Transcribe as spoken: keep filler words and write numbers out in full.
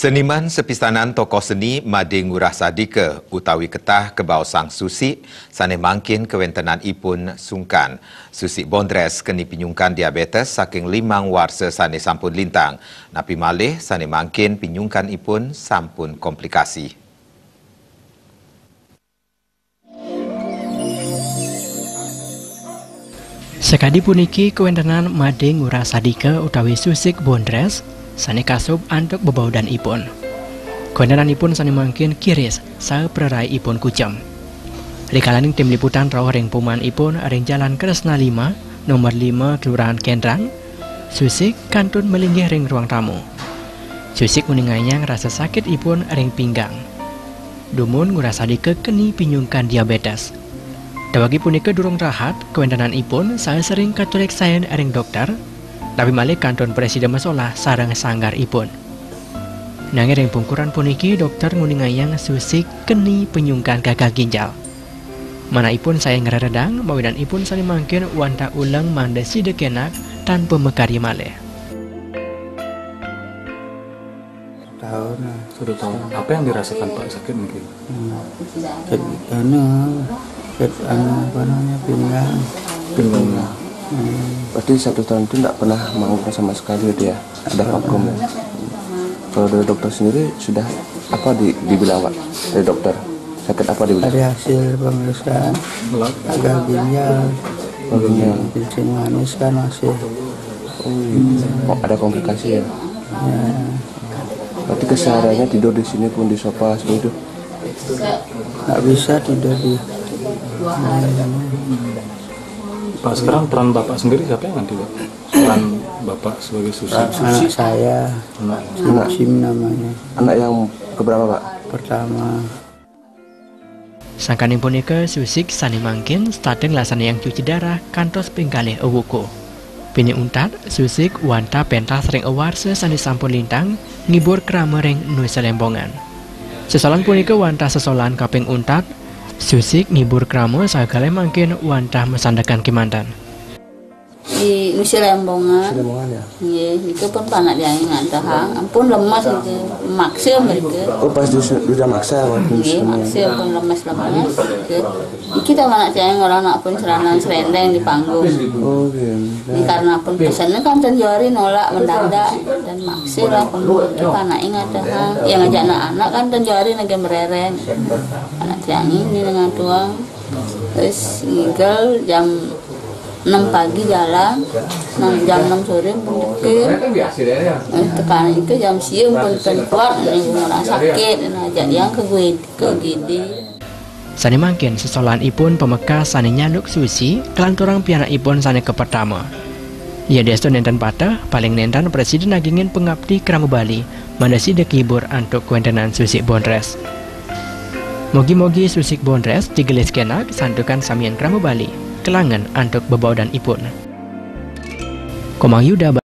Seniman sepisanan tokoh seni Made Ngurah Sadika utawi Ketah Kebaosang Susik sane mangkin kawentenan ipun sungkan. Susik Bondres keni pinyungkan diabetes saking limang warsa sane sampun lintang. Napi malih sane mangkin pinyungkan ipun sampun komplikasi. Sakadi puniki kawentenan Made Ngurah Sadika utawi Susik Bondres sane kasub antuk bebaudanipun. Kawentenanipun sane mangkin kiris saha praraipun kucem. Rikalaning tim liputan rauh ring pumanipun ring Jalan Kresna lima, nomor lima, Kelurahan Kenrang, Susik kantun malinggih ring ruang tamu. Susik nguningayang rasa sakitipun ring pinggang. Dumun Ngurah Sadika keni pinyungkan diabetes. Dawegi punika durung rahat kawentenanipun saha sering katureksain ring dokter, napi malih kantun prasida masolah sareng sanggaripun. Nanging ring pungkuran puniki dokter nguningayang Susik keni pinyungkan gagal ginjal. Manahipun sayan ngreredang, mawinan ipun sane mangkin wantah uleng mangda sida kenak tanpa makarya malih. Tahun. Satu tahun. Apa yang dirasakan Pak sakit mungkin? Hmm. Sakit, anu, sakit, anu, apa namanya, pinggang. Pinggang. Hmm. Berarti satu tahun itu nggak pernah manggung sama sekali gitu ya? Ada vakum ya? Kalau dari dokter sendiri sudah apa di, dibilang, Pak? Dari dokter, sakit apa dibilang? Dari hasil pemeriksaan, gagal ginjal. Gagal ginjal. Kencing manis kan masih. Oh, iya. Oh, ada komplikasi ya? Ya. Berarti kesehariannya tidur di sini pun di sofa seperti itu? Nggak bisa tidur di. Pak, sekarang peran Bapak sendiri siapa yang nganti, Pak? Peran Bapak sebagai Susik? Anak saya. Anak. Anak. Sim namanya. Anak yang keberapa, Pak? Pertama. Sangkaning punika, Susik sane mangkin setata nglaksanaang cuci darah kantos ping kalih awuku. Pinih untat, Susik wantah pentas ring awarsa sane sampun lintang ngibur krama ring Nusa Lembongan. Sesolan punika wantah sesolan kaping untat, Susik ngibur krama sakalih mangkin wantah masandekan kemanten. Di Nusa Lembongan. Nusa Lembongan, ya? Nggih, nika pun panak tiange ngatehang, ampun lemes niki, maksa mrika. Oh, pas di, di maksa waktu. Nggih, maksa pun lemes-lemes niki. Iki ta panak tiange ora nak pun celana selendang di panggung. Oh, nggih. Ini karena pun pesennya kan ten jari nolak mendadak dan maksa lah pun panake ngatehang. Yang ngajak anak-anak kan ten jari nggih merereng. Panak tiange ini dengan tuang. Terus ngigel jam enam pagi jalan, enam, jam enam sore pun teka. Eh, tekan itu jam sia pun, pun kuat, ini rumah sakit, nah, jadi yang ke gue, ke U G D. Sane mangkin sesolanipun pamekas sane nyaluk Susik kalanturang pianakipun sane kapertama. Yadiastun nenten pateh, paling nenten prasida nagingin pangapti krama Bali, mangda sida kihibur antuk kawentenan Susik Bondres. Mugi-mugi Susik Bondres digelis kenak santukan samian krama Bali, kalangen antuk bebaudanipun. Komang Yuda.